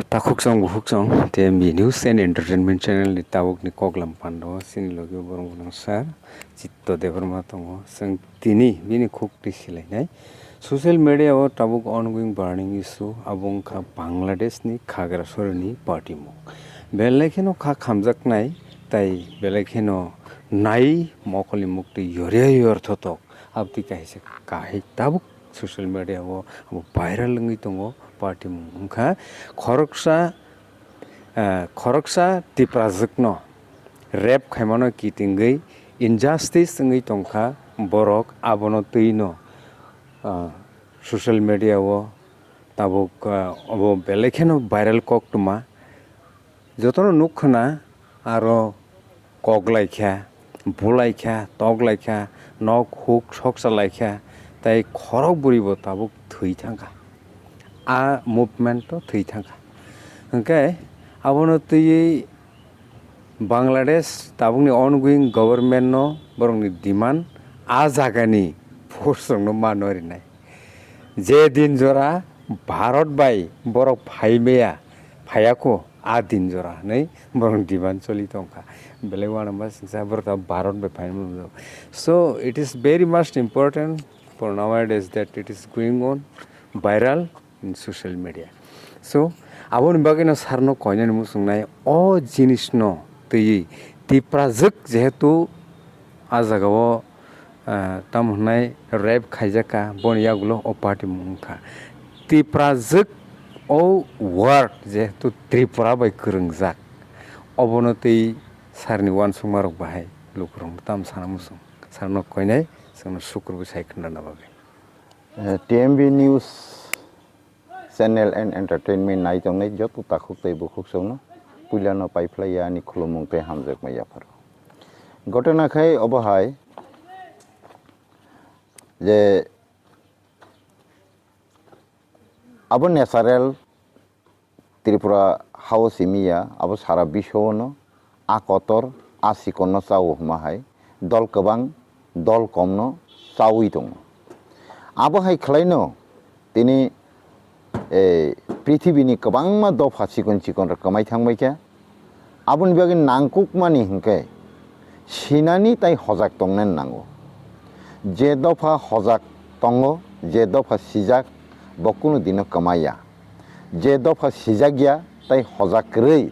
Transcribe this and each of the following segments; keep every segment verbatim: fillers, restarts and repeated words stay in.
Takhuk chong bukhuk chong T M B News and Entertainment Channel ni tabuk ni koklam pando chini logi borong borong sir Chitto Debbarma tongo. Chwng tini bini khuk twi silainai. Social media o tabuk ongoing burning issue abo wngkha Bangladesh ni Khagrasora ni party mung. Belai kheno kha khamjaknai tai belai kheno nai mokol ni mukti yoria yor thotok abtwi kaisa kahai tabuk social media o abo viral wngwi tongo. Party mung wngkha khoroksa, eh, khoroksa Tiprajwkno rape khaimano kitingwi injustice wngwi tongkha borok, abono twino, ah, social media o tabuk, ah, obo belai kheno viral koktwma. Jotono nuk khna aro kok laikha, bu laikha, tok laikha, nok huk soksa laikha, tai khorok bwrwi bo tabuk thwi thangkha. A movement to thwi thangkha. Hwnkhe abono twiwi Bangladesh tabukni ongoing government no borokni demand a jagani force rokno ma no rinai. Je din jora Bharat bai borok phai maya, phaiya kho, a din jora hinwi borok demand choli tongkha. Belai uanama singsa borok ta Bharat bai phai mano. So it is very much important for nowadays that it is going on viral in social media. So aboni bagwino sarno koinani muchungnai o jinisno twiwi Tiprajwk jehetu a jagao, ah, tamo hwnai rape khaijakha, boni yagulo o party mung wngkha. Tiprajwk o word jehetu Tripura bai kwrwngjak, obono tei sarni uansukmarok bahai lukurokno tamo sana muchung, sarno koinai chwngno sukurbo sai khwnana bagwi. Eh, T M B News Channel and Entertainment nai tongnai joto takhuk tei bukhuk chwngno puilano paiphlaiya ani khulumung tei hamjakma yapharo. Ghotona khai obo hai je abo natural Tripura hao simi ya, abo sara biswano a kotor, a sikonno chao hwnma hai dol kwbang, dol komno chaui tongo. Abo hai khlaino tini, eh, prithibini kwbangma dopha chikon chikon rok kwmai thangbai kha. Aboni bagwi nangkukmani hwnkhe sinani tai hojak tongnani nango. Je dopha hojak tongo, je dopha sijak, bo kunu dino kwmai ya. Je dopha sijak ya tai hojak kwrwi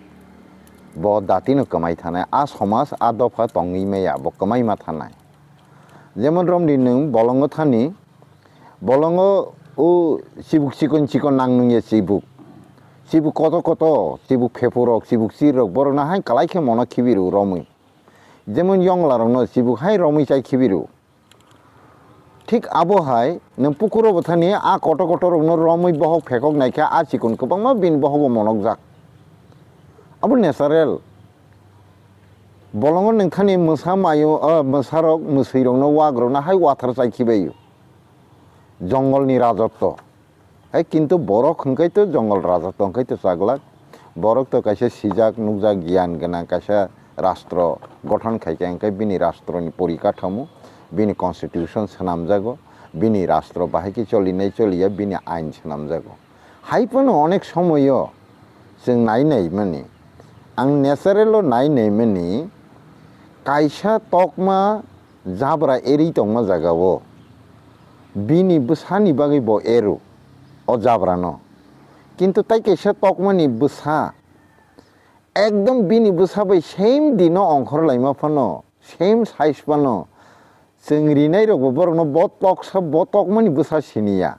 bo datino kwmai thanai, a somaj a dopha tongwi maya, bo kwmai ma thanai. Jemon romdi nwng bolongo thani, bolongo o chibuk chikon chikon nang nung ya chibuk. Chibuk koto koto, chibuk phepurok, chibuk chirrok, borokno hai kwlai khe mono khibiru romwi. Jemon yonglarokno chibuk hai romwi chai khibiru. Thik abo hai nwng pukuro bwthani a koto koto rokno romwi bohok phekok naikha, a chikon kwbangma bini bohogo monokjak. Abo natural. Bolongo nwng thani mwsa mayo, ah, mwsarok, mwswirokno, wagrokno hai wathar chai khibaio. Jongolni rajotto. Hai kintu borok hwnkhe to jongol raja tongkhai to chaglak. Borok to kaisa sijak nukjak giyan gwnang kaisa rastro gothon khaikha hwnkhe bini rastroni porikathamu, bini constitution swnamjago, bini rastro bahai khe cholinai choliya bini ain swnamjago. Hai phano onek somoyo chwng nai nai mani, ang natural o nai nai mani kaisa tokma jabra erwi tongma jagao bini bwsani bagwi bo ero o jabrano. Kintu tai kaisa tokmani bwsa ekdom bini bwsa bai same dino ongkhor laima phano, same size phano, chwng rinai rokbo borokno bo toksa, bo tokmani bwsa siniya.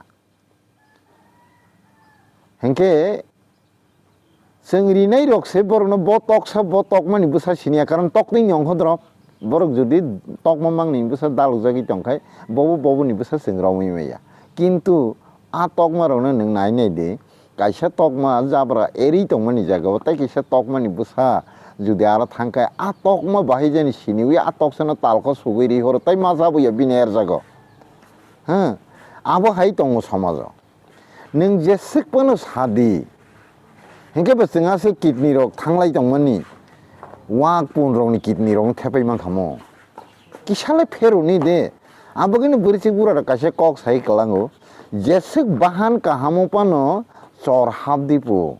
Hinkhe chwng rinai rok se borokno bo toksa, bo tokmani bwsa siniya, karon toknwi ni ongkho drop. Borok jodi tokma mangni bwsa dalokjagwi tongkhai, bobo boboni bwsa chwng romwi maya. Kintu a tokma rokno nwng nai nai di, kaisa tokma jabra erwi tongmani jagao tei kaisa tokmani bwsa jodi aro thangkhai, a tokma bahai jani siniwi a toksano talkho sugwi ri horo tei ma jabuya bini er jago. Ha, abo hai tongo somajo. Nwng jeswk phano sadi. Hinkhe bo chwng aswk kidney rok thanglai tongmani, wak pun rokni kidney rokno thepai mankha mo. Kisa le pheruni de. Abagwino bwrwichwk bura rok kaisa kok sai kwlango. Jeswk bahan kahamo phano chor hapdi pu.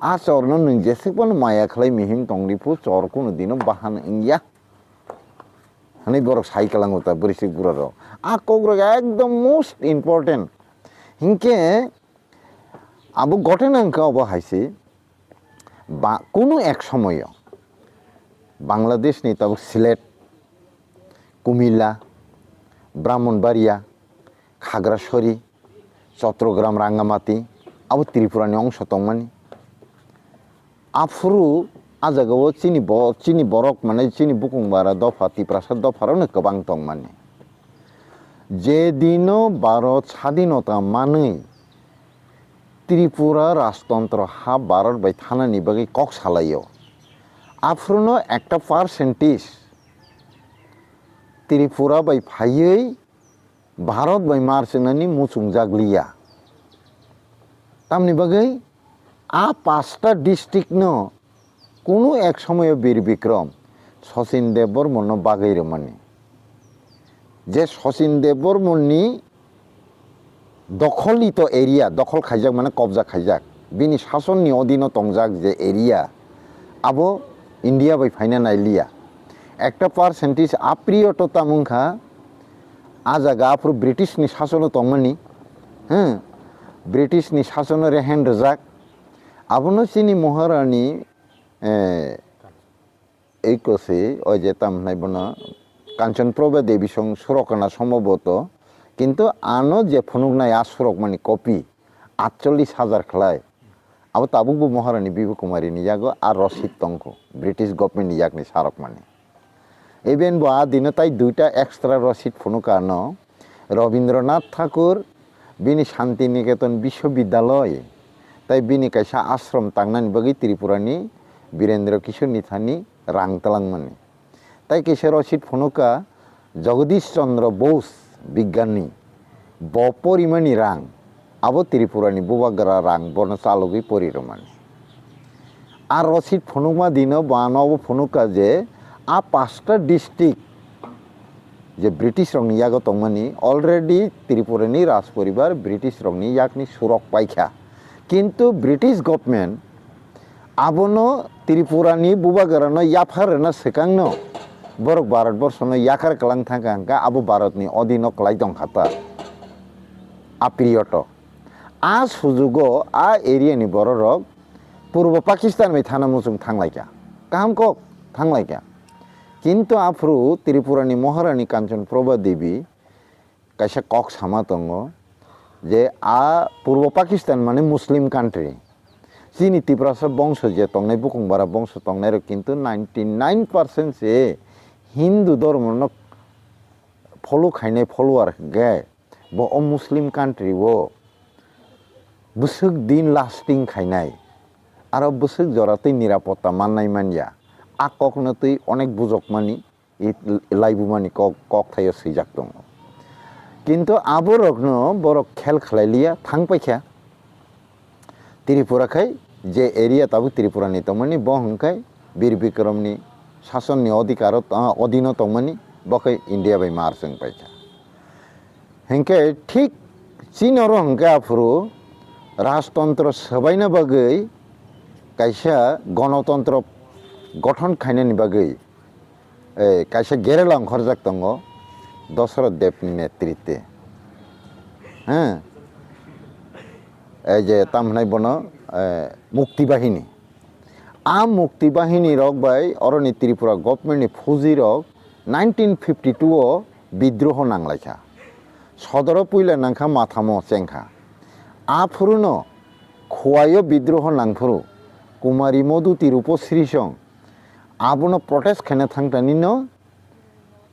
A chorno nwng jeswk phano maya khlai mihim tongdi phu, chor kunu dino bahan wngya. Hwnwi borok sai kwlango ta bwrwisik burarok. A kokrok ekdom most important. Hinkhe abo gotena wngkha obo hai se, ba, kunu ek somoyo Bangladeshni tabuk Sylhet, Kumilla, Brahmanbaria, Khagrasori, Chottogram, Rangamati, abo Tripurani ongso tongmani. Aphuru a jagao chini bo-, chini borok mane chini bukung bara dopha, Tiprasa dopharokno kwbang tongmani. Je dino Bharat sadinota manwi Tripura rajtontro ha Bharat bai thanani bagwi kok salaio. Aphuruno ekta percentage Tripura bai phaiwi Bharat bai mar swngnani muchungjak liya. Tamni bagwi a pasta district no kunu ek somoyo Bir Bikrom Sachin Debbarma no bagwi rwmani. Je Sachin Debbarma ni dokholito area, dokhol khaijak mane kobja khaijak, bini sasonni odino tongjak je area, abo India bai phaina nailiya. Ekta percentage apriyo to tamung kha, a jaga aphuru British ni sasono tongmani, hmm, British ni sasono rehen rwjak, abono chini Maharani, eh, Ei kosi, o je tam hwnai bono Kanchan Prabha Devi song surok kana somboboto, kintu ano je phunuknai a surok mani copy atchollis hajar khlai. Abo tabukbo Maharani Biba Kumari ni yago a rosid tongkho, British government ni yakni sarok mani. Even bo a dino tai duita extra rosid phunuka ano, Rabindranath Thakur bini Shanti Niketan Biswabidyaloi tai bini kaisa ashram tangnani bagwi Tripurani Birendra Kishore ni thani rang twlangmani. Tai kisa rosid phunuka Jagadish Chandra Bose bigyani, bo porimani rang, abo Tripurani bubagra rang bono chalogwi pori rwmani. A rosid phunukma dino bo ano abo phunuka je a pasta district je British rokni yago tongmani already Tripurani Raj poribar British rokni yakni surok paikha. Kintu British government abono Tripurani bubagrano yaphar rwna swkangno borok Bharat borsono yakar kwlang thangkha hwnkhe abo Bharatni odino kwlai tongkha ta a period o. A sujugo a area ni bororok Purbo Pakistan bai thana muchung thanglaikha, kaham kok thanglaikha. Kintu aphuru Tripurani Maharani Kanchan Prabha Devi kaisa kok sama tongo je a Purbo Pakistan mane Muslim country. Chini Tiprasa bongso je tongnai, bukung bara bongso tongnai rok kintu ninety nine percent se Hindu dhormo no follow khainai follower hwnkhe bo o Muslim country o bwswk din lasting khainai, aro bwswk jora twi nirapotta mannai manya, a kokno twi onek bujokmani, i laibumani kok, kok thaio swijak tongo. Kintu aborokno borok khel khlai liya, thang paikha. Tripura khai je area tabuk Tripura ni tongmani, bo hwnkhai Bir Bikrom ni sasonni odhikaro, ah, odhino tongmani, bo khai India bai mar chwng paikha. Hinkhe thik chini oro hinkhe aphuru rajtontro swbaina bagwi kaisa gonotontro gothon khainani bagwi, eh, kaisa gerela ongkhorjak tongo Dosoroth Debni netrite. Heh? Ei je tam hwnai bono, eh, Mukti Bahini. A Mukti Bahini rok bai oroni Tripura government ni fuji rok nineteen fifty two o bidroho nanglaikha. Sodoro puila nangkha Mathamo chengkha. Aphuruno Khowai o bidroho nangphuru Kumari Moduti Rupasri song abono protest khaina thangtanino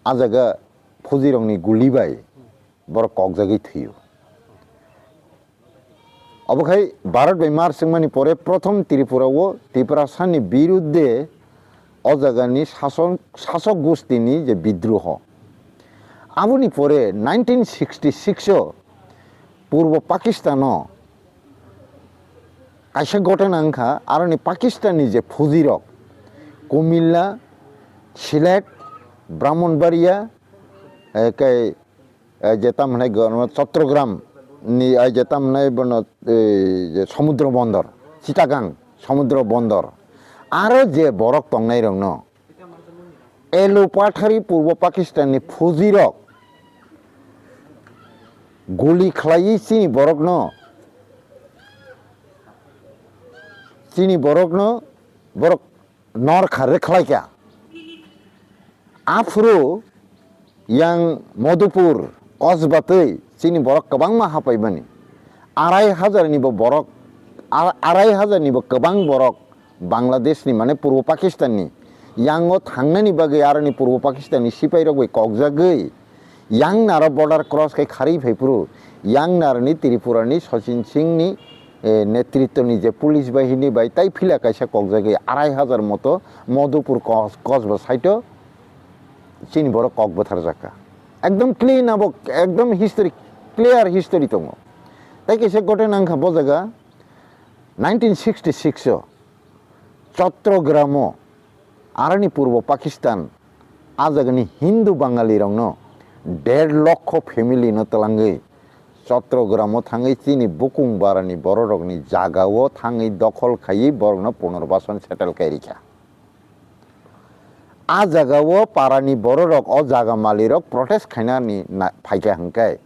a jaga fuji rokni guli bai borok kokjagwi thwio. Obo khai Bharat bai mar chwngmani pore prothom Tripura o Tiprasa ni birudde o jaga ni sasok, sasok gosti ni je bidroho. Aboni pore nineteen sixty six o Purbo Pakistan o kaisa gotona wngkha, aroni Pakistan ni je fuji rok Kumilla, Sylhet, Brahmanbaria, eh, kai eh, je tam hwnai Chattogram ni, eh, je tam hwnai bono, eh, je Samudra Bondor, Chittagong, Samudra bondor. Aro je borok tongnairokno Elu Pathari Purbo Pakistanni fujirok guli khlaiwi chini borokno, chini borokno borok nor kharwi khlaikha. Aphuru yang Madhupur kosba twi chini borok kwbangma hapaimani. Arai hajar ni bo borok, a-, arai hajar ni bo kwbang borok Bangladesh ni, mane Purbo Pakistan ni yango thangnani bagwi aroni Purbo Pakistan ni sipai rok bai kokjagwi yang naro border cross khai kharwi phai phuru yang naroni Tripura ni Sachin Singh ni, eh, netritto ni je police bahini bai tai phila kaisa kokjagwi arai hajar moto Madhupur kos-, kosba side o chini borok kok bwtharjakha. Ekdom clean abo, ekdom history, clear history tongo. Tai kaisa ghotona wngkha bo jaga nineteen sixty six o Chattogram o, aroni Purbo Pakistan, a jagani Hindu Bangali rokno der lokho family no twlangwi Chattogram o thangwi chini bukung barani bororokni jaga o thangwi dokhol khaiwi borokno punarbasan settle khairikha. A jaga o parani bororok, o jaga malirok protest khainani na-, phaikha hwnkhe,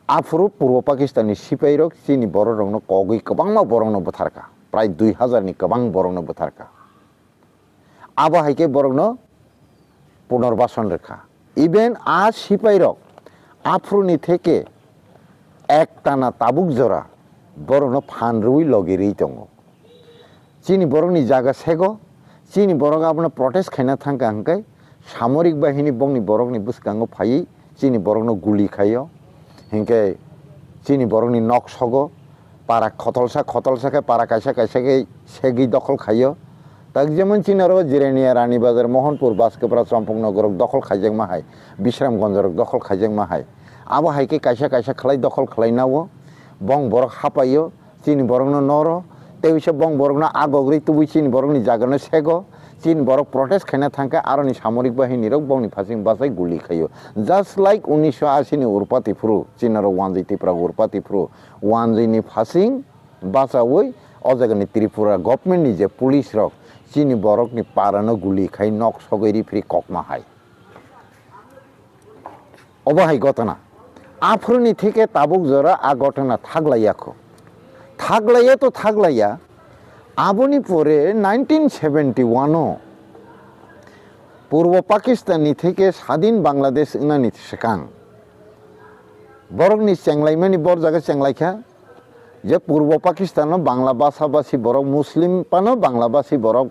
aphuru Purbo Pakistan ni sipairok chini bororokno kogwi kwbangma borokno bwtharkha, prai dui hajar ni kwbang borokno bwtharkha. Abo hai khe borokno punarbasan rwkha. Even a sipairok aphuruni theke ek tana tabuk jora borokno phan rwui logi rwi tongo. Chini borokni jaga sego, chini borok abono protest khaina thangkha hwnkhe samorik bahini bongni borokni bwskango phaiwi chini borokno guli khaio, hinkhe chini borokni nok sogo, para khotolsa khotolsa khe para kaisa kaisa khe segwi dokhol khaio. Tak jemon chini oro Jirania, Rani Bazar, Mohanpur, Baskapura, Champaknagar rok dokhol khaijakma hai, Bisramganj rok dokhol khaijakma hai. Abo hai khe kaisa kaisa khlai dokhol khlai nao, bong borok hapaio, chini borokno noro, tei uisa bong borokno agogri tubui chini borokni jagano sego, chini borok protest khaina thangkhe aroni samorik bahini rok bongni phasing bachai guli khaio. Just like unisho ashi ni urpati phuru, chini rok wanjwi Tipra urpati phuru, wanjwi ni phasing bachaui o jagani Tripura government ni je police rok chini borokni parano guli khai nok sogwi rifri kokma hai. Obo hai ghotona. Aphuruni theke tabuk jora a ghotona thaglaiya kho. Thaglaiya to thaglaiya. Aboni pore nineteen seventy one o Purbo Pakistan ni theke sadin Bangladesh wngnani swkang borokni chenglaimani bor jaga chenglaikha je Purbo Pakistan o Bangla basa basi borok, Muslim phano Bangla basi borok,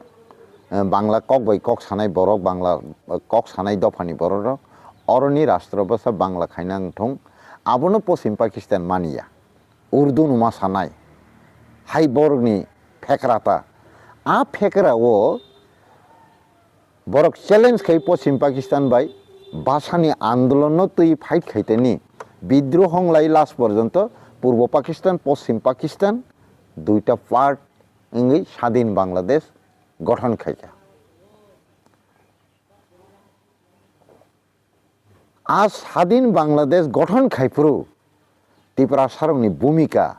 eh, Bangla kok bai kok sanai borok, Bangla, eh, kok sanai dophani borok rok, oroni rastro basa Bangla khaina wngthung, abono Poschim Pakistan maniya. Urdu no ma sanai. Hai borokni phekra ta. A phekra o borok challenge khai Poschim Pakistan bai basani andolon no twi fight khai tani bidroh wng lai last porjonto Purbo Pakistan, Poschim Pakistan duita part wngwi sadin Bangladesh gothon khaikha. A sadin Bangladesh gothon khaiphuru Tiprasarokni bhumika,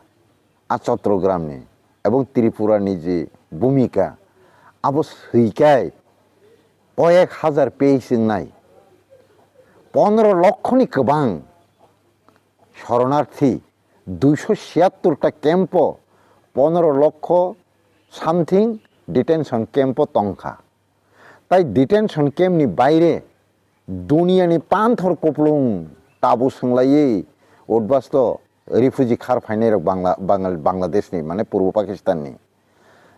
a Chottogramni ebong Tripurani je bhumika, abo swikai koyek hajar page wngnai, pondro lokhoni kwbang shoronarthi, duiso siyattor ta camp-o pondro lokho something detention camp-o tongkha. Tai detention camp ni baire duniya ni panthor kuplung tabu swnglaiwi utbasto refugee khar phainai rok Bangla-, Bangal-, Bangladesh ni, mane Purbo Pakistan ni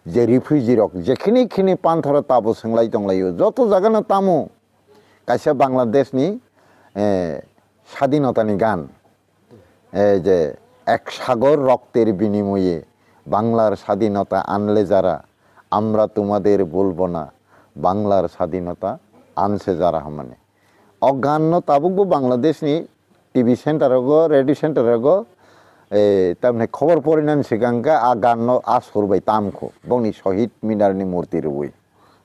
je refugee rok jekhini khini panthoro tabu swnglaio tonglaio joto jaga no tamo kaisa Bangladesh ni, eh, sadinota ni gan. এই যে এক সাগর রক্তের বিনিময়ে বাংলার স্বাধীনতা আনলে যারা, আমরা তোমাদের ভুলব না, বাংলার স্বাধীনতা আনছে যারা, মানে. O ganno tabukbo Bangladeshni T V center rogo, radio center rogo, e, tamni khobor porinani swkang khe a ganno a sur bai tamkho, bongni Shohid Minarni murti rwui.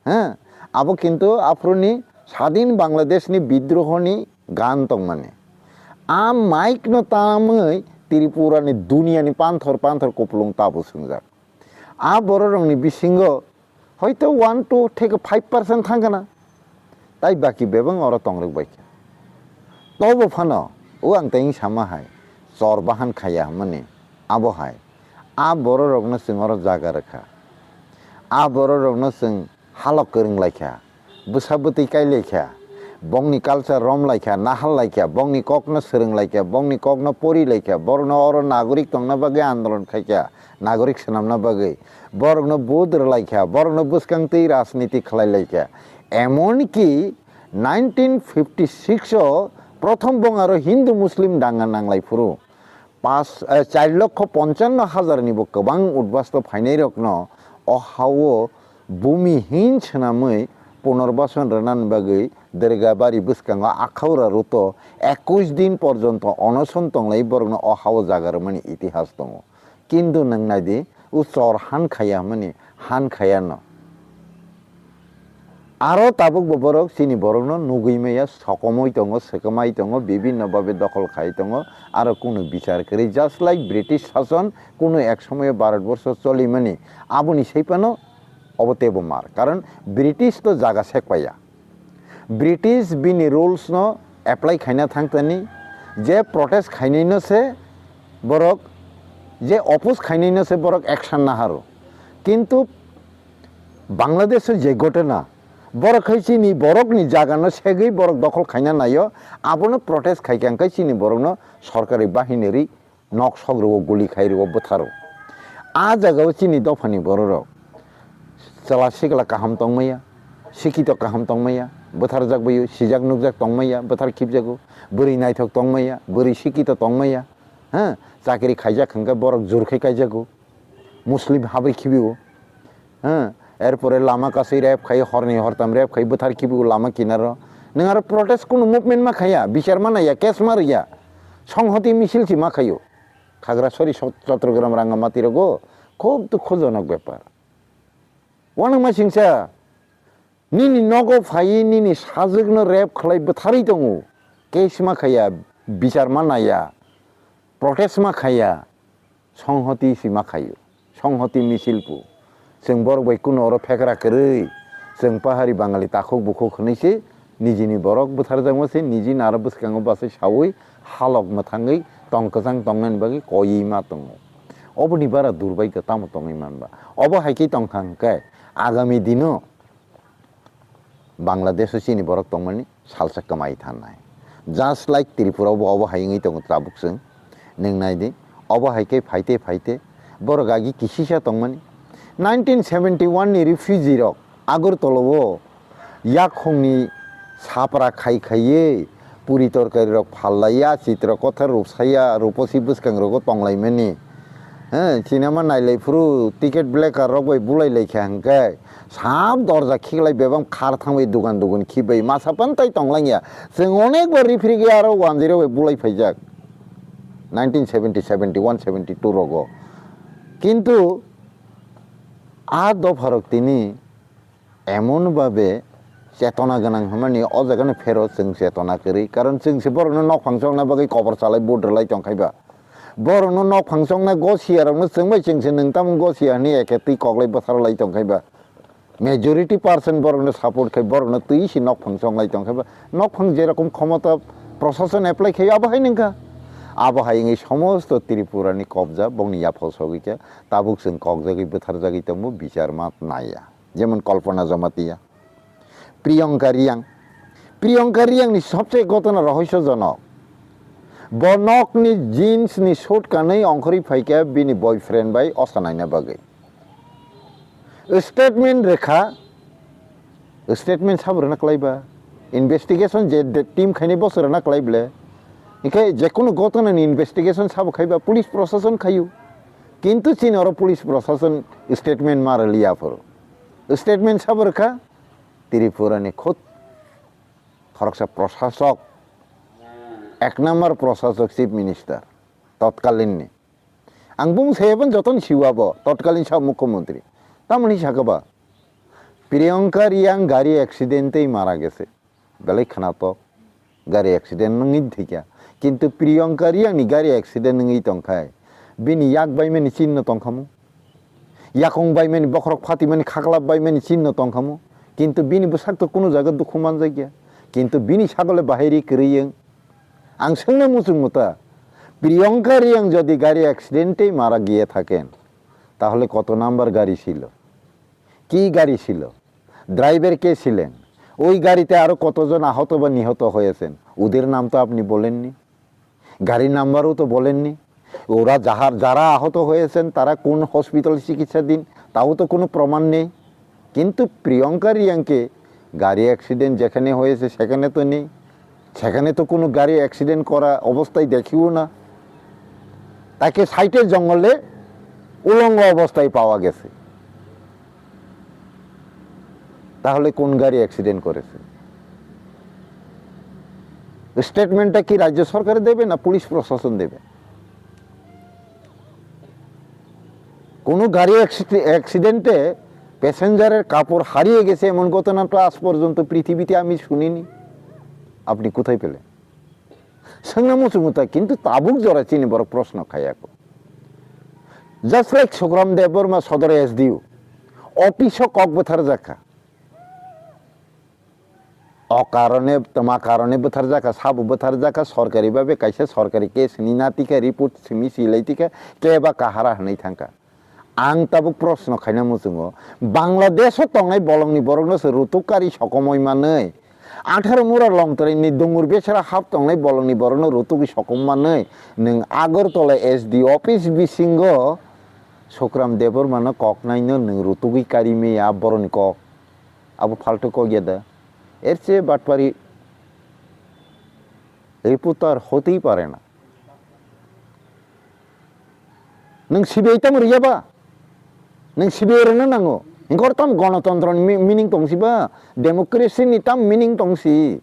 Ha, abo kintu aphuruni sadin Bangladeshni bidrohoni gan tongmani. A mike no tamwi Tripurani duniyani panthor panthor kupulung tabu swngjak. A bororokni bisingo hoito one to theke five percent thangkha na, tai baki bebak oro tongrok bai kha. Tobo phano o ang tei sama hai chor bahan khaya hwnmani abo hai a bororokno chwng oro jaga rwkha. A bororokno chwng halok kwrwng lai kha, bwsa bwtwi kai lai kha, bongni culture rom lai kha, nahal lai kha, bongni kokno swrwng lai kha, bongni kokno pori lai kha, borokno oro nagorik tongna bagwi andolon khai kha, nagorik swnamna bagwi, borokno vote rwlai kha, borokno bwskang twi rajniti khlai lai kha. Emonki nineteen fifty six o prothom bong aro Hindu Muslim danga nanglai phuru pas, eh, char lokho ponchanno hajar ni bo kwbang udbasto phainai rokno o hao bumi hin swnamwi punorbason rwna bagwi Dergabari bwskango Akhaura Ruto ekush din porjonto onoson tonglai borokno o hao jaga rwmani itihas tongo. Kintu nwng nai di, o chor han khaya hwnmani han khaya no. Aro tabuk bo borok chini borokno nugwi maya, sokomoi tongo, swkamai tongo, bibinno babe dokhol khai tongo, aro kunu bichar kwrwi. Just like British sason kunu ek somoyo Bharat borsho cholimani, aboni sai phano obo teibo mar. Karon British to jaga sek paiya. British bini rules no apply khaina thangtani, je protest khainai no se borok, je oppose khainai no se borok action naharo. Kintu Bangladesh o je ghotona, borok khai chini borok ni jaga no segwi borok dokhol khaina naio, abono protest khaikha hwnkhe chini borok no sorkari bahini ri nok sok rwo, guli khai rwo, bwtharo. A jagao chini dophani bororok chwla sikla kaham tongmaya, sikito kaham tongmaya, bwtharjak baio, sijak nukjak tongmaya, bwthar khibjago, bwrwi naithok tongmaya, bwrwi sikito tongmaya, ha, chakri khaijak hwnkhe borok jur khai kaijago, Muslim habri khibio. Hah, erpore lama kasui rep khai, horni hortam rep khai, bwthar khibi o lama kinaro. Nwng aro protest kunu movement ma khaya, bichar ma naiya, case ma riya. Songhoti misil si ma khayo. Khagrasori Chot-, Chottogram Rangamati rogo khub dukhojonok bepar. Wanang ma singsa, nini nogo phai, nini sajwkno rep khlai bwtharwi tongo. Case ma khaya, bichar ma naiya, protest ma khaya. Songhoti si ma khaio, songhoti misil pu. Chwng borok bai kuno oro phekra kwrwi, chwng pahari Bangali takhuk bukhuk hwnwi se nijini borok bwtharjakma se niji naro bwskango bachai saui halok mwthangwi tong kwchang tongnani bagwi koiwi ma tongo. Oboni bara durbai khe tamo tongwi manba? Obo hai khe tongkha hwnkhe agami dino Bangladesh o chini borok tongmani salsa kwmai thanai. Just like Tripura bo obo hai wngwi tongo tabuk chwng. Nwng nai di, obo hai khe phaite phaite borok agi kisisa tongmani. Nineteen seventy one ni refugee rok Agartala o yakhongni sapra khai khaiye puri torkari rok phallaiya, chitra kothar rupsaiya, ruposi bwskang rogo tonglaimani. He, cinema nailai phuru ticket blacker rok bai bulai lai kha hwnkhe, sab dorja khiklai bebak khar thangbai dugan dugan khibai masa pan tai tonglangya. Chwng onek bar referee aro one zero bai bulai phaijak. Nineteen seventy, seventy one, seventy two rogo. Kintu a dopha rok tini emon babe chetona gwnang hwnmani o jaga no phero chwng chetona kwrwi, karon chwng se borok no nok phang chokna bagwi kobor chalai vote rwlai tongkhai ba. Borok no nok phang chokna gosiya rok no chwng bai chwng se nwng tamo gosiya hwnwi eke twi koklai bwthar lai tongkhai ba. Majority percent borok no support khai borok no twi si nok phang chok lai tongkhai ba. Nok phang je rokom khomota prosason apply khai abo hai nwng kha. Abo hai wngwi somosto Tripura ni kobja bongni yaphal sogwi kha. Tabuk chwng kokjagwi bwtharjagwi tongo bichar ma naiya. Jemon Kalpana Jamatia, Priyanka Riang. Priyanka Riang ni sobse ghotona rohosyojonok. Bo nokni jeans ni suit kanwi ongkhorwi phaikha bini boyfriend bai osa naina bagwi. Statement rwkha, statement sabo rwna kwlaiba? Investigation je de-, team khainai boso rwna kwlai ble. Hinkhe jekunu ghotona ni investigation sabo khaiba police prosason khaio. Kintu chini oro police prosason statement ma rwliya aphuru. Statement sabo rwkha Tripura ni khud khoroksa prosasok, ek number prosasok chief minister totkalin ni. Ang bung saya pun joton siwa bo totkalin sa mukhyamantri. Tamoni sakha ba Priyanka Riang gari accident tei mara gese. Belai khwnatok, gari accident wngwi thwikha. Kintu Priyanka Riang ni gari accident wngwi tongkhai, bini yak baimani chinno tongkhamu? Yakung baimani, bokhorok phatimani, khaklap baimani chinno tongkhamu. Kintu bini bwsak to kunu jaga dukhu manjakya. Kintu bini sagole bahai ri kwrwi wng. Ang swngna muchungo ta, Priyanka রিয়াং যদি গাড়ি অ্যাক্সিডেন্টে মারা গিয়ে থাকেন, তাহলে কত নাম্বার গাড়ি ছিল? কি গাড়ি ছিল? ড্রাইভার কে ছিলেন? ওই গাড়িতে আরো কতজন আহত বা নিহত হয়েছেন? ওদের নাম তো আপনি বলেননি, গাড়ির নাম্বারও তো বলেননি। ওরা যাহার, যারা আহত হয়েছেন, তারা কোন হসপিটালে চিকিৎসাধীন, তাও তো কোনো প্রমাণ নেই। কিন্তু প্রিয়ঙ্কা রিয়াংকে গাড়ি অ্যাক্সিডেন্ট যেখানে হয়েছে, সেখানে তো নেই, সেখানে তো কোনো গাড়ি অ্যাক্সিডেন্ট করা অবস্থায় দেখিও না। তাকে সাইডের জঙ্গলে উলঙ্গ অবস্থায় পাওয়া গেছে। তাহলে কোন গাড়ি অ্যাক্সিডেন্ট করেছে? স্টেটমেন্টটা কি রাজ্য সরকারে দেবে না পুলিশ প্রশাসন দেবে? কোনো গাড়ি অ্যাক্সিডে-, অ্যাক্সিডেন্টে প্যাসেঞ্জারের কাপড় হারিয়ে গেছে এমন ঘটনা তো আজ পর্যন্ত পৃথিবীতে আমি শুনিনি। আপনি কোথায় পেলেন? Swngna muchungo ta, kintu tabuk jora chini borok proshno khayako. Just like Sukram Debbarma Sodor S D O, office o kok bwtharjakha. O karone, tma karone bwtharjakha, sabo bwtharjakha, sorkari babe kaisa sorkari case hwnwi natikha, report simi silai tikha, keba kahara hwnwi thangkha. Ang tabuk proshno khaina muchungo, Bangladesh o tongnai bolongni borokno se rutuk kari sokomoi manwi, atharo mura longtwrwini dungur besera hap tongnai bolongni borokno rutugwi sokom manwi, nwng Agartala S D office bisingo Sukram Debbarmano koknaino nwng rutugwi kari maya boroni kok. Abo phalto kok ya da? Er che batpari report to ar hotei pare na. Nwng C B I tamo rwya ba? Nwng C B I rwna nango. Hinkhe oro tamo gonotontro ni mi-, meaning tong si ba? Democracy ni tamo meaning tong si?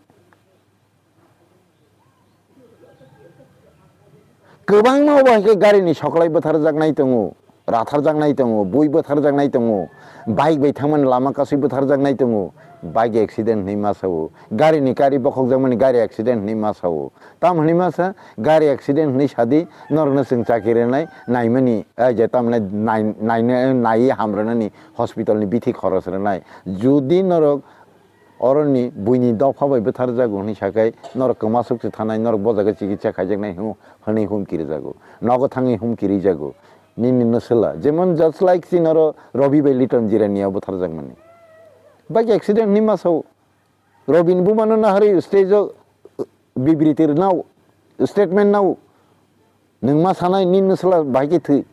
Kwbangma obo hai khe gari ni soklai bwtharjaknai tongo, ratharjaknai tongo, bui bwtharjaknai tongo, bike bai thangmani lama kasui bwtharjaknai tongo, bike accident hinwi ma sao, gari ni kari bokhokjakmani gari accident hinwi ma sao. Tam hinwi ma sa, gari accident hinwi sadi, norokno chwng chakri rwnai, naimani, ai je tamni nai-, naina-, naiwi ham rwnani hospital ni bithi khoros rwnai. Jodi norok oroni buini dopha bai bwtharjago hinwi sakhai, norok kwmasuk se thanai, norok bo jaga chikitsa khaijaknai hwnwi humki rwjago. Nogo thangwi humki rwjago. Nini nwswla. Jemon just like chini oro Robi bai Liton Jirania bwtharjakmani. Bike accident hinwi ma sao. Robini bumano naharwi stage o, uh, bibriti rwnao, statement nao. Nwng ma sanai nini nwswla bahai khe thwi.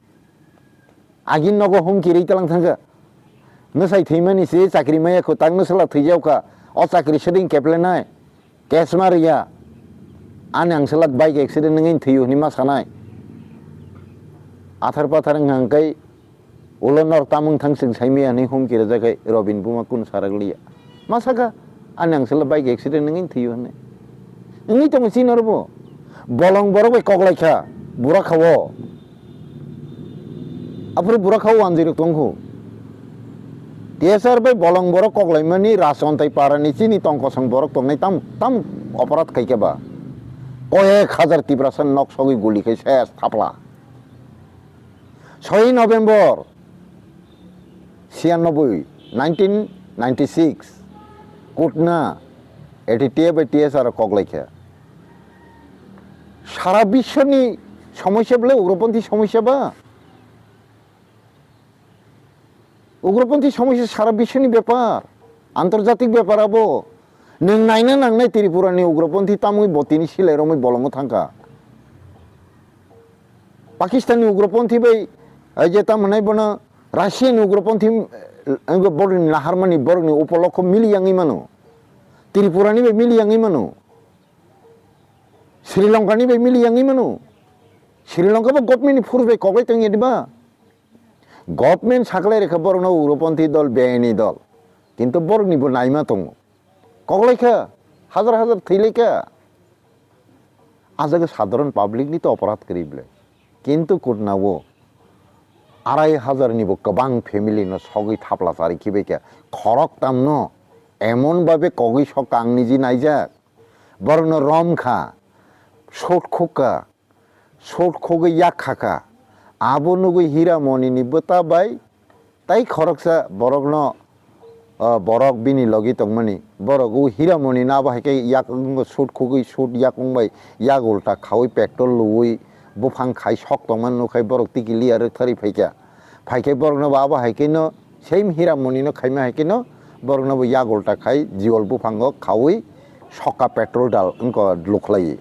Agini nogo humki rwi talang thangkha. Nwsai thwimani se chakri maya kho tak nwswla thwijaokha. O chakri seding keplenai. Case ma rwya. Ani ang swlak bike accident wngwi thwiyo hinwi ma sanai. Athar pathar wngkha hwnkhe Ulo nor tamung thang chwng saimaya hinwi humki rwjak hai Robin buma kunu sarak liya. Ma sakha, ani ang sala bike accident wngwi thwiyo hinwi. Wngwi tongo chini oro bo. Bolong borok bai koklai kha, bura kha o. Aphuru bura kha o wanjwi rok tong kho. T S R bai bolong borok koklaimani Rajwantai parani chini tongkosong borok tongnai tam, tam oporad khai khe ba. Koyek hajar Tiprasa nok sogwi guli khai ses thapla. Soi November, siyanoboi, nineteen ninety six, Kutna, A T T A bai T S R o koklaikha. Sara biswni somosya bole ugroponthi somosya ba? Ugroponthi somosya sara biswni bepar, antorjatik bepar abo. Nwng naina nangnai Tripurani ugroponthi tamwi botini silai romwi bolongo thangkha. Pakistanni ugroponthi bai, ai je tamo hwnai bono Russiani ugroponthi, eh, borokni naharmani, borokni upolokho mili yangwi mano. Tripurani bai mili yangwi mano. Sri Lankani bai mili yangwi mano. Sri Lanka bo government ni force bai koklai tongya diba? Government saklai rekha borokno ugroponthi dol, beyani dol. Kintu borokni bo naima tongo. Koklaikha, hajar hajar thwilaikha. A jaga sadharon public ni to oporad kwrwi bwle. Kintu Kutna o arai hajar ni bo kwbang family no sogwi thapla chari khibaikha. Khorok tamno emon babe kogwi sokha ang niji naijak. Borokno romkha, shot khukha, shot khogwi yak khakha. Abo nugwi Hira Monini bwta bai Tai khoroksa borokno, o, borok bini logi tongmani, borok o Hiramoni no abo hai khe yak wngwi sut khugwi sut yak wngbai yak ulta khaui petrol luui buphang khai sok tongmani nukhai borok tikili ya rwktharwi phaikha. Phaikhe borokno bo abo hai kheno same Hiramoni no khaima hai kheno borokno bo yak ulta khai jiwal buphango khaui sokka petrol dal wngkha lukhlai.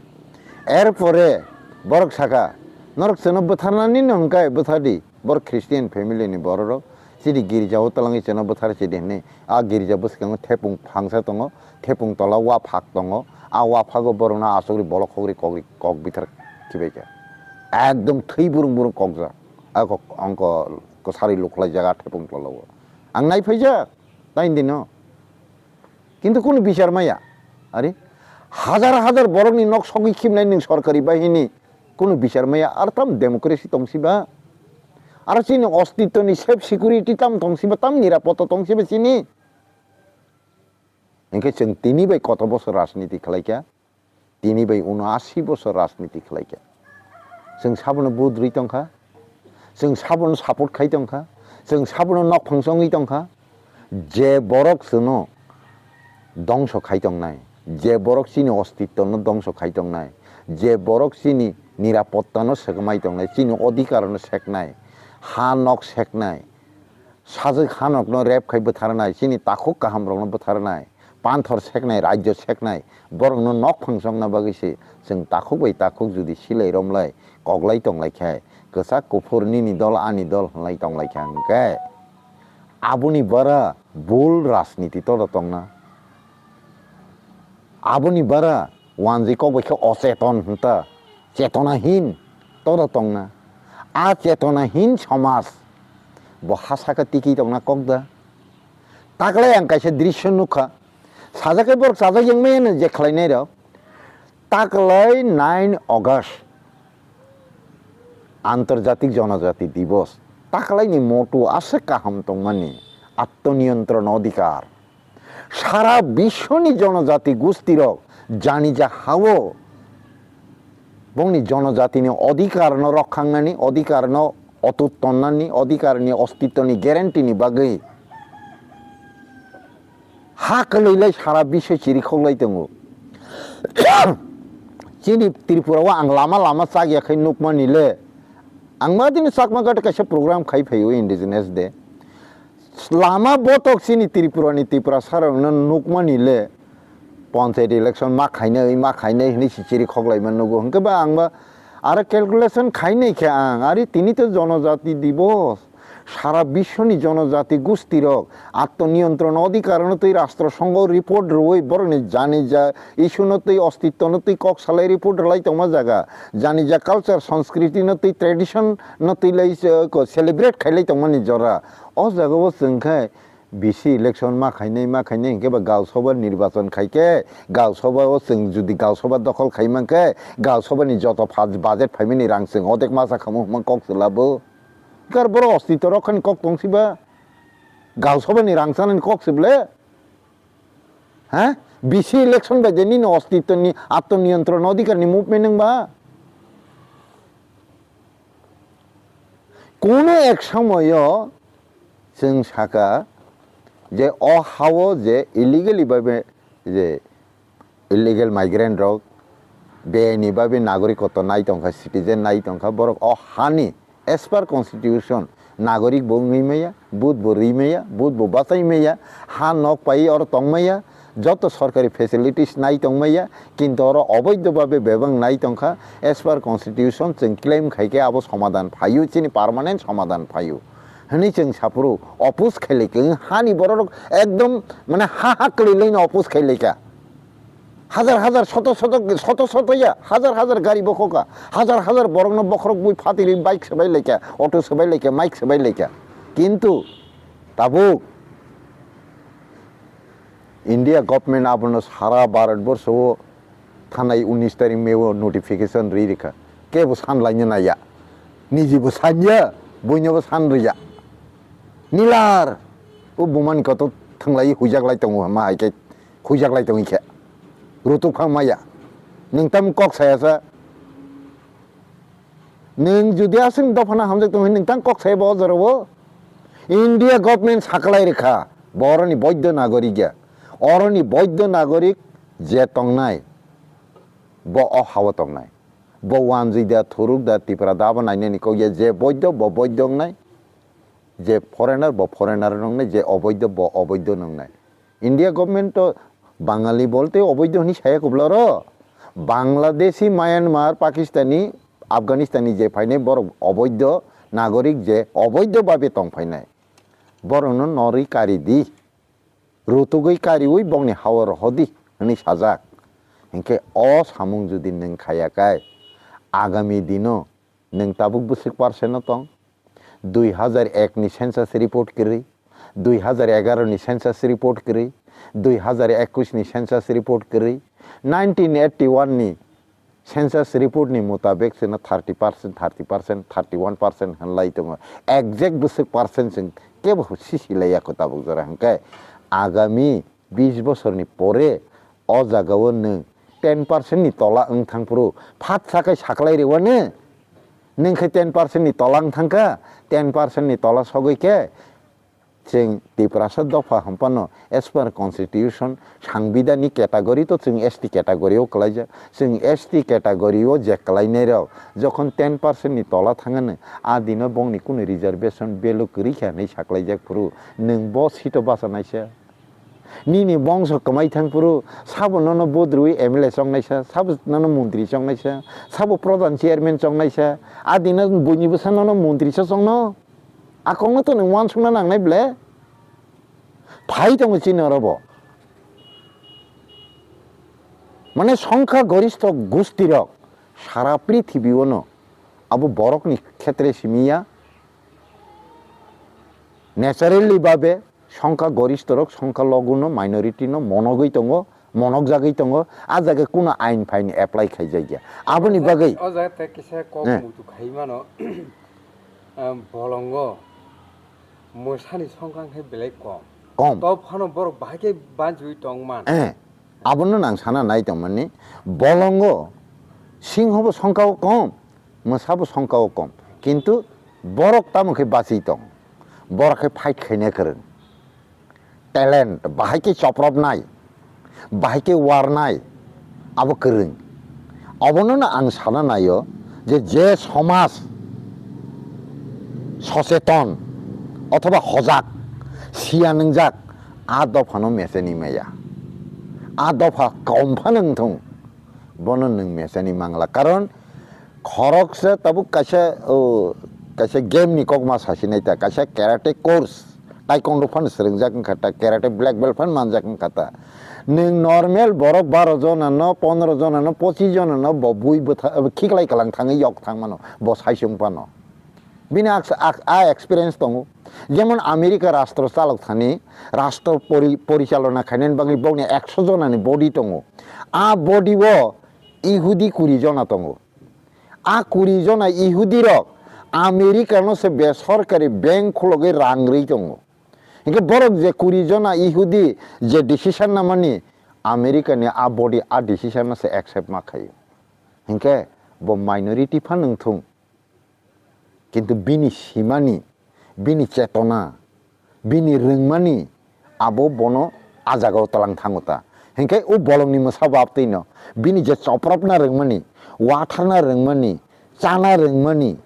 Erpore borok sakha, "Norok chwngno bwtharnani no hwnkhe bwthardi." Borok Christian family ni bororok chini girja o twlangwi chwngno bwthar chidi hwnwi a girja bwskango thepung phangsa tongo, thepung tola waphak tongo, a waphago borokno asugri bolok hogri kokri kok bithar khibaikha. Ekdom thwi burung burung kokjak. A kok ongko kwsari lukhlaijak a thepung tola o. Ang nai phaijak, taini dino. Kintu kunu bichar maya. Are, hajar hajar borokni nok sogwi khibnai nwng sorkari bahini, kunu bichar maya. Ar tam democracy tongsiba? Aro chini ostitoni safe security tam tongsiba, tam nirapotta tongsiba chini? Hinkhe chwng tini bai koto bosor rajniti khlaikha? Tini bai uno ashi bosor rajniti khlaikha. Chwng sabono budrwi tongkha, chwng sabono support khai tongkha, chwng sabono nokphang chongwi tongkha. Je borok chwngno dongso khai tongnai, je borok chini ostittono dongso khai tongnai, je borok chini nirapottano swkmai tongnai, chini odhikarno seknai, ha nok seknai, sajwk hanokno rep khai bwtharnai, chini takhuk kahamrokno bwtharnai, panthor seknai, rajyo seknai, borokno nok phang chongna bagwi se chwng takhuk bai takhuk jodi silai romlai, koklai tonglai khe, kwchak kuphur nini dol ani dol hwnlai tonglai khe hwnkhe, aboni bara bul rajniti todo tongna. Aboni bara wanjwi kok bai khe ocheton hwnta, chetonahin todo tongna. A chetonahin somaj bo ha saka tiki tongna kok da. Taklai ang kaisa drisyo nukha, sajak khe borok chajak yangmaya no je khlainai rok. Taklai nine August Antarjatik Jonojati Divos. Taklaini moto aswk kaham tongmani, atmoniyontron odhikar. Sara biswoni jonojati gustirok janija hao bongni jonojatini odhikarno rokhangnani, odhikarno otut tonnani, odhikarni ostitoni guarantee ni bagwi ha kwlwilai sara biswo chirikhok lai tongo. Chini Tripura o ang lama lama chak ya khai nukmani le, ang ma dini Chakma Ghat kaisa program khai phaio Indigenous Day. Lama botok chini Tripura ni Tiprasa rok no nukmani le, panchayat election ma khainai, ma khainai hwnwi si chirikhok laima nugo. Hwnkhe ba ang ba aro calculation khainai khe ang, ari tini to Jonojati Divos, sara biswoni jonojati gustirok atmoniyontron odhikar no twi rastro songho report rwui borokni janija issue no twi ostitto no twi kok salai report rwlai tongma jaga, janija culture, sanskriti no twi tradition no twi lai, eh, ko celebrate khailai tongmani jora. O jaga o chwng khe B C election ma khainai, ma khainai hinkhe ba Gao Sabha nirbachon khai khe, Gao Sabha o chwng jodi Gao Sabha dokhol khai man khe, Gao Sabha ni joto pha-, budget phaimani rang chwng odek masa khamu hwnma kok se labo. Kar borok ostitto rok khani kok tong siba? Gao Sabha ni rang chanani kok se ble? Ha? B C election bai de nini ostitto ni atmoniyontron odhikar ni movement wng ba? Kuno ek somoyo chwng saka je o hao je illegally babe je illegal migrant rok beni babe nagorikotto nai tongkha, citizen nai tongkha, borok o hani as per constitution nagorik bo wngwi maya, vote bo rwi maya, vote bo bachai maya, ha nok pai oro tong maya, joto sorkari facilities nai tong maya, kintu oro oboidho babe bebak nai tongkha. As per constitution chwng claim khai khe abo somadan phaio, chini permanent somadan phaio hwnwi chwng saphuru oppose khailai khe, hani bororok ekdom mane ha ha kwlwi laino oppose khailai kha. Hajar hajar, soto soto, soto soto ya, hajar hajar gari bokhoka, hajar hajar borokno bokhorok bui phatiri bike swbai laikha, auto swbai laikha, mike swbai laikha. Kintu tabuk India government abono sara Bharat borsho o thanai unis tarik May o notification ri rikha. Kebo san laina naya. Niji bo sanya, buino bo san riya. Nilar, o bumani koto thanglai huijak lai tongo ma hai khe. Huijak lai tongwi khe. Rutuk phang maya. Nwng tam kok saya sa. Nwng jodi aswk dophano hamjak tongwi nwng tam kok saya bo o jora o. India government saklai rikha, bo oroni boiddo nagorik ya. Oroni boiddo nagorik je tongnai, bo o hao tongnai. Bo wanjwi da, thuruk da, Tipra da, abo nainani kok ya, je boiddo, bo boiddo wngnai. Je foreigner, bo foreigner wngnai, je oboiddo, bo oboiddo wngnai. India government to Bangali bolte oboiddo hwnwi saya kubla oro. Bangladeshi, Myanmar, Pakistani, Afghanistani je phainai borok oboiddo nagorik je oboiddo babe tong phainai. Borokno norwi kari di. Rutugwi kariwi bongni hao rohodi hwnwi sajak. Hinkhe o samung judi nwng khaya khe agami dino nwng tabuk bwswk percent-o tong? Dui hazar ek ni census report kwrwi, dui hazar egaroh ni census report kwrwi, dui hazar ekush ni census report kwrwi, nineteen eighty one ni census report ni mutabek chwngno thirty percent, thirty percent, thirty one percent hwnlai tongo. Exact bwswk percent chwng kebo sisi laiya kho tabuk jora, hinkhe agami bish bosorni pore o jagao nwng ten percent ni tola wng thang phuru phat sakai saklai rwano, nwng khe ten percent ni tola wng thang kha, ten percent ni tola sogwi khe chwng Tiprasa dopha hwnphano as per constitution, sangbidani category to chwng S T category o kwlaijak, chwng S T category o je kwlainai rok jokhon ten percent ni tola thangano, a dino bongni kunu reservation value kwrwi kha hwnwi saklaijak phuru nwng bo seat o bachanaisa. Nini bongso kwmai thang phuru sabo nono vote rwi M L A chongnaisa, sabo nono montri chongnaisa, sabo pradhan chairman chongnaisa, a dino buini bwsa nono montri sa chongno. A kokno to nwng uansukna nangnai ble. Phai tongo chini oro bo. Mane songkha goristho gustirok sara prithibi ono abo borokni khetre simi ya. Naturally babe songkha goristhorok songkha loguno minority no monogwi tongo, monokjagwi tongo, a jaga kuno ain phain apply khaijakya. Aboni bagwi O jaga tei kisa kok Eh. muitu khai mano, ah, bolongo mwsani songkha khe belai kom. Kom. To phano borok bahai khe banchiwi tong man. Eh, abono nang sana nai tongmani, bolongo singho bo songkha o kom, mwsa bo songkha o kom, kintu borok tamo khe bachi tong, borok khe fight khaina kwrwng, talent, bahai khe chopropnai, bahai khe warnai, abo kwrwng. Obono no ang sana naio je, je somaj socheton othoba hojak, siya nwngjak, a dophano mechani maya. A dopha kom phano wngthung, bono nwng mechani mangla. Karon khoroksa tabuk kaisa, o, kaisa game ni kokma sasinai ta, kaisa karate course, taekwondo phan swrwngjak wngkha ta, karate black belt phan manjak wngkha ta. Nwng normal borok baro jona no, pondro jona no, pochis jona no bo bui bwtha-, khiklai kwlang thangwi yok thang mano, bo saisung phano. Bini ak-, ak-, a experience tongo. Jemon America rastro chalok thani, rastro pori-, porichalona khainani bagwi bokni ekso jonani body tongo. A body o Ihudi kuri jona tongo. A kuri jona Ihudi rok America no se besorkari bank khulogwi rang rwi tongo. Hinkhe borok je kuri jona Ihudi je decision namani America ni a body a decision no se accept ma khaio. Hinkhe bo minority phan wngthung. Kintu bini simani, bini chetona, bini rwngmani abo bono a jagao tlang thango ta. Hinkhe o bolongni mwsa bo abtwino bini je chopropna rwngmani, watharna rwngmani, chana rwngmani,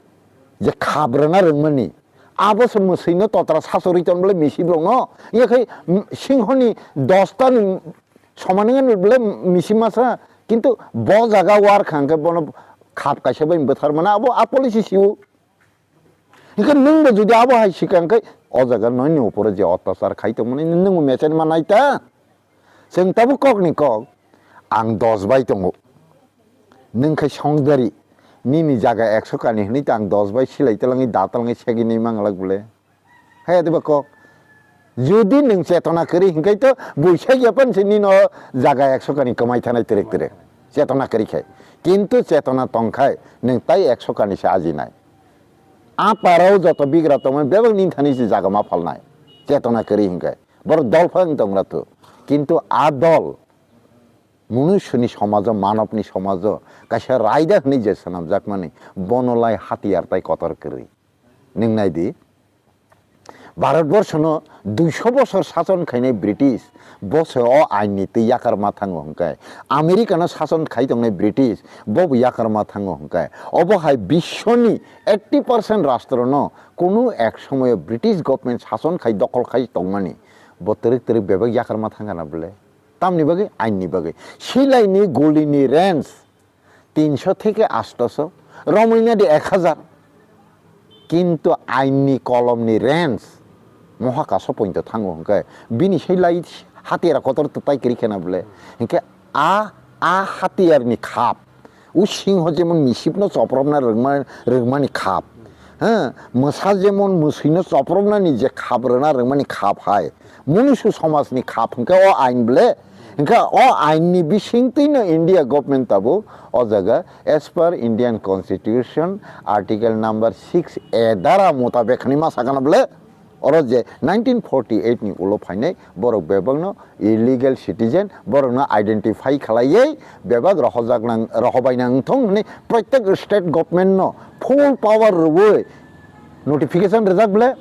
je khabrana rwngmani, abo se mwswino totra sasorwi tonbole misi borokno. Yakhai singhoni dosta ni Soman wngya ni bole misi masa, kintu bo jaga war kha hwnkhe bono khap kaisa bai bwthar mano, abo a policy sio. Hinkhe nwng bo jodi abo hai swkang khe o jaga nini upore je otyachar khai tongmani nwng bo mechani manai ta. Chwng tabuk kok ni kok ang dos bai tongo. Nwng khe songdari nini jaga ekso kani hwnwi ta ang dos bai silai talangwi da talangwi segwi nwi manglak bole. Hai adiba kok. Jodi nwng chetona kwrwi hinkhe to buisa ya pan se nino jaga ekso kani kwmai thanai twrwk twrwk. Chetona kwrwi khai. Kintu chetona tong khai nwng tai ekso kani se ajinai. A parao joto bigra tongmani bebak nini thani se jaga ma phalnai. Chetona kwrwi hinkhe. Borok dol phang tongra tu. Kintu a dol Munusuni somajo, manobni somajo kaisa raida hwnwi je swnamjakmani, bono lai hatiyar tai kotor kwrwi. Nwng nai di, Bharatborshono duiso bosor sason khainai British, bo se o ainni twi yakarma thango hwnkhe. Americano sason khai tongnai British, bobo yakarma thango hwnkhe. Obo hai biswoni eighty percent rastrono kunu ek somoyo British government sason khai dokhol khai tongmani, bo twrwk twrwk bebak yakarma thangana bwle? Tamni bagwi? Ainni bagwi. Silaini gulini range tinso theke astoso, romwina de ek hazar. Kintu ainni kolomni range mohakaso pointo thango hwnkhe, bini silai hatiyara kotor twtai kwrwi khena bwle? Hinkhe a, a hatiyarni khap, o singho jemon misipno chopropna rwngma-, rwngmani khap, ha, mwsa jemon mwswino chopropnani je khap rwna rwngmani khap hai, munusu somajni khap hwnkhe o ain bwle? Hwnkhe o ainni bisingtwino India government tabuk o jaga as per Indian Constitution article number six A dara mutabek hinwi ma sakana bwle? Oro je nineteen forty eight ni ulo phainai borok bebakno illegal citizen, borokno identify khlaiwi bebak rohojak nang, rohobai nang thung hwnwi protek state government no full power rwui notification rwjak bwle?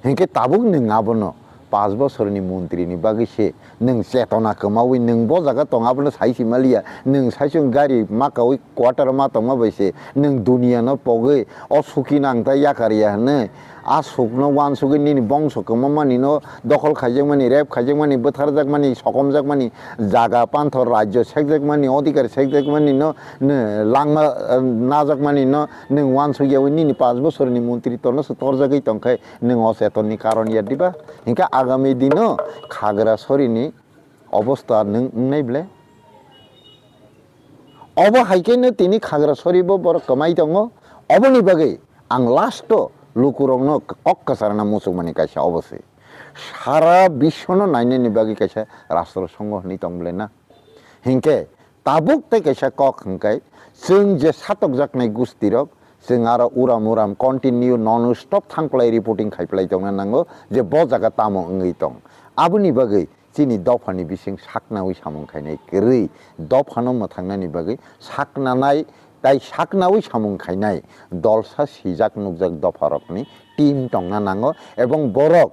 Hinkhe tabuk nwng abono panch bosorni montri ni bagwi se nwng chetona kwmawi nwng bo jaga tong abono sai si maliya, nwng sai chwng gari makawi quarter ma tongma bai se nwng duniya no pogwi o suki nang ta yakar ya hwnwi, a sukno uansugwi nini bongso kwmamani no dokhol khaijakmani, rape khaijakmani, bwtharjakmani, sokomjakmani, jaga panthor rajyo sekjakmani, odhikar sekjakmani no, no langma, eh, najakmani no nwng uansuk yawi nini panch bosorni montri torno se torjagwi tongkhe nwng o chetonni karon ya diba? Hinkhe agami dino Khagrasorini obostha nwng wngnai bwle? Obo hai khe no tini Khagrasoribo borok kwmai tongo. Oboni bagwi ang last o lukurokno kok kwcharna muchukmani kaisa obo se. Sara biswno nainani bagwi kaisa rastro songho hwnwi tong bwle na? Hinkhe tabuk tei kaisa kok hwnkhe, chwng je satokjaknai gustirok, chwng aro uram uram continue non stop thangplai reporting khaiplai tongna nango je bo jaga tamo wngwi tong. Aboni bagwi chini dophani bising saknaui samung khainai kwrwi, dophano mwthangnani bagwi saknanai tai saknaui samung khainai dolsa sijak nukjak dopharokni team tongna nango, ebong borok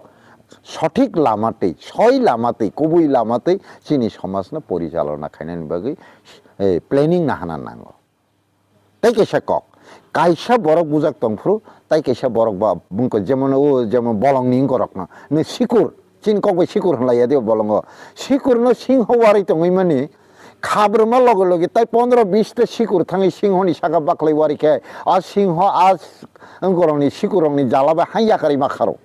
sothik lama twi, soi lama twi, kubui lama twi chini somajno porichalona khainani bagwi, eh, planning nahana nango. Tei kaisa kok, kaisa borok bujak tongphuru, tai kaisa borok ba bungkha, jemon o, jemon bolongni wngkorokno, nw sikur, chini kok bai sikur hwnlaiya de bolongo. Sikurno singho warwi tongwi mani, khabrwma loge loge tai pondro bis ta sikur thangwi singhoni saka baklai wari khe, a singho a wngkorokni sikurrokni jala bai hai yakarwi ma kharo.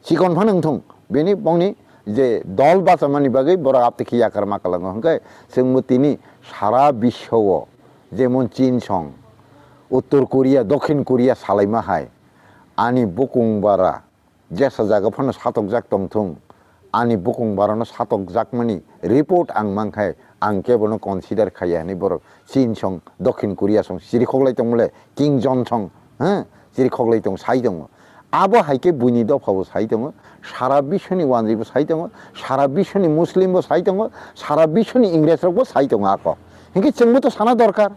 Chikon phano wngthung, bini bongni je dol bachamani bagwi borok aptwi khe yakar ma kwlango hwnkhe, chwngbo tini sara biswo-o jemon Chin song, Uttor Korea, Dokhin Korea salaima hai, ani bukung bara jesa jaga phano satokjak tongthung, ani bukung barano satokjakmani report ang mankhe, ang kebono consider khaiya hinwi borok Chin song, Dokhin Korea song chirikhok lai tongmole, Kim Jong song, ha, chirikhok lai tong, sai tongo. Abo hai khe buini dopha bo sai tongo, sara biswni wanjwi bo sai tongo, sara biswni Muslim bo sai tongo, sara biswni Ingres rok bo sai tongo ako. Hinkhe chwngbo to sana dorkar.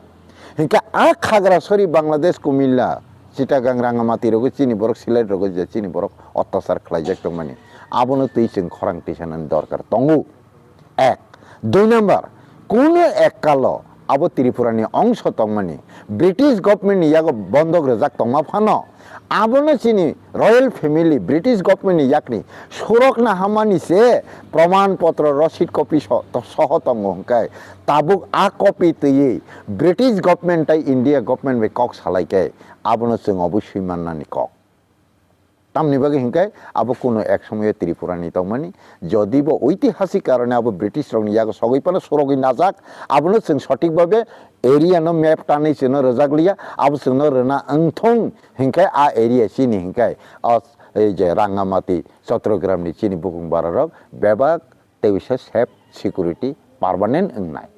Hinkhe a Khagrasori Bangladesh, Kumilla, Chittagong, Rangamati rogo chini borok, Sylhet rogo je chini borok ottachar khlaijak tongmani, abono twi chwng khorang tisanani dorkar tongo. Ek. Dui number, kuno ek kalo abo Tripura ni ongso tongmani, British government ni yago bondok rwjak tongma phano, abono chini royal family British government ni yakni surok nahamani se proman potro, rosid copy so-, to-, soho tongo hwnkhe, tabuk a copy twiwi British government tai India government bai kok salai khe, abono chwng oboswi mannani kok. Tamni bagwi hinkhe abo kuno ek somoyo Tripura ni tongmani, jodi bo oitihasik karone abo British rokni yago sogwi phano surogwi najak, abono chwng sothik babe area no map tanwi chwngno rwjak liya, abo chwngno rwna wngthung hinkhe a area chini hinkhe o, ei je Rangamati, Chottogram ni chini bukung bara rok bebak tei bisa safe security permanent wngnai.